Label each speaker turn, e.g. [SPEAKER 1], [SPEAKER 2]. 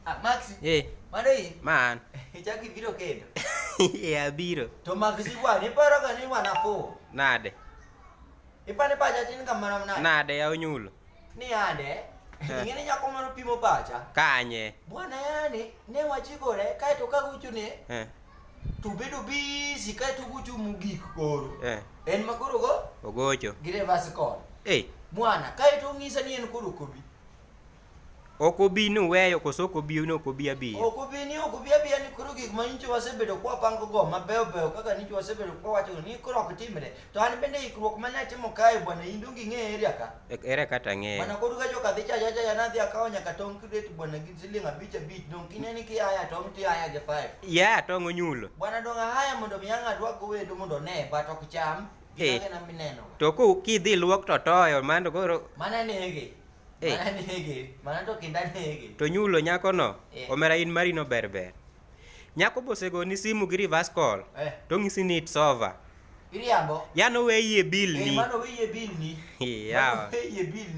[SPEAKER 1] Ah, Maxi.
[SPEAKER 2] Eh,
[SPEAKER 1] Mano in.
[SPEAKER 2] man.
[SPEAKER 1] Ichako ibiro kendo.
[SPEAKER 2] Eh, abiro.
[SPEAKER 1] To Maxi bwana, iparo ga ni wan afuwo.
[SPEAKER 2] Nade?
[SPEAKER 1] Ipani pacha tin kamano nade?
[SPEAKER 2] Nade ya onyulo?
[SPEAKER 1] Ni ande.
[SPEAKER 2] Eh.
[SPEAKER 1] Ing'e ni nyako mano pimo pacha.
[SPEAKER 2] Kanye?
[SPEAKER 1] Bwana yani, ne wachikore kaeto kagocho ne
[SPEAKER 2] Eh,
[SPEAKER 1] to bedo busy kaeto ogocho mogik koro.
[SPEAKER 2] eh,
[SPEAKER 1] En ma koro go
[SPEAKER 2] ogocho.
[SPEAKER 1] gi reverse call.
[SPEAKER 2] Eh,
[SPEAKER 1] Bwana, kaeto ong'isa ni en koro ok obi.
[SPEAKER 2] Ok obi ni uweyo koso ok obi ni ok obi abiya?
[SPEAKER 1] Ok obi ni ok obi abiya ni koro gik ma nyicho wasebedo kwapango go mabeyo beyo kaka nyicho wasebedo kwawacho ni koro ok timre. To an bende ikruok mane atimo kae bwana in donge ing'e area ka.
[SPEAKER 2] Ere kata ang'eyo.
[SPEAKER 1] Bwana koro ka joka dhi chaja chaja nadhi akawo nyaka tong' crate bwana gi siling abich abich dong' kineni kiaya tong' tiaya gi five.
[SPEAKER 2] Ya tong' onyulo.
[SPEAKER 1] Bwana dong' ahaya mondo mi ang' arwak go wendo mondo one but ok cham.
[SPEAKER 2] Eh.
[SPEAKER 1] Gin agena mineno.
[SPEAKER 2] To ko kidhi luok to toyo mano koro
[SPEAKER 1] Mana nege.
[SPEAKER 2] Eh.
[SPEAKER 1] Mana nege. Mana to kinda nege.
[SPEAKER 2] To nyulo nyako no,
[SPEAKER 1] Eh.
[SPEAKER 2] omera in mari no ber ber. Nyako bosegoni simu gi reverse call.
[SPEAKER 1] Eh.
[SPEAKER 2] To ng'isi ni it's over.
[SPEAKER 1] Iriambo.
[SPEAKER 2] Yano weyi e bill
[SPEAKER 1] Eh,
[SPEAKER 2] ni.
[SPEAKER 1] mano weye bill ni.
[SPEAKER 2] Yawa.
[SPEAKER 1] Mano weye bill ni.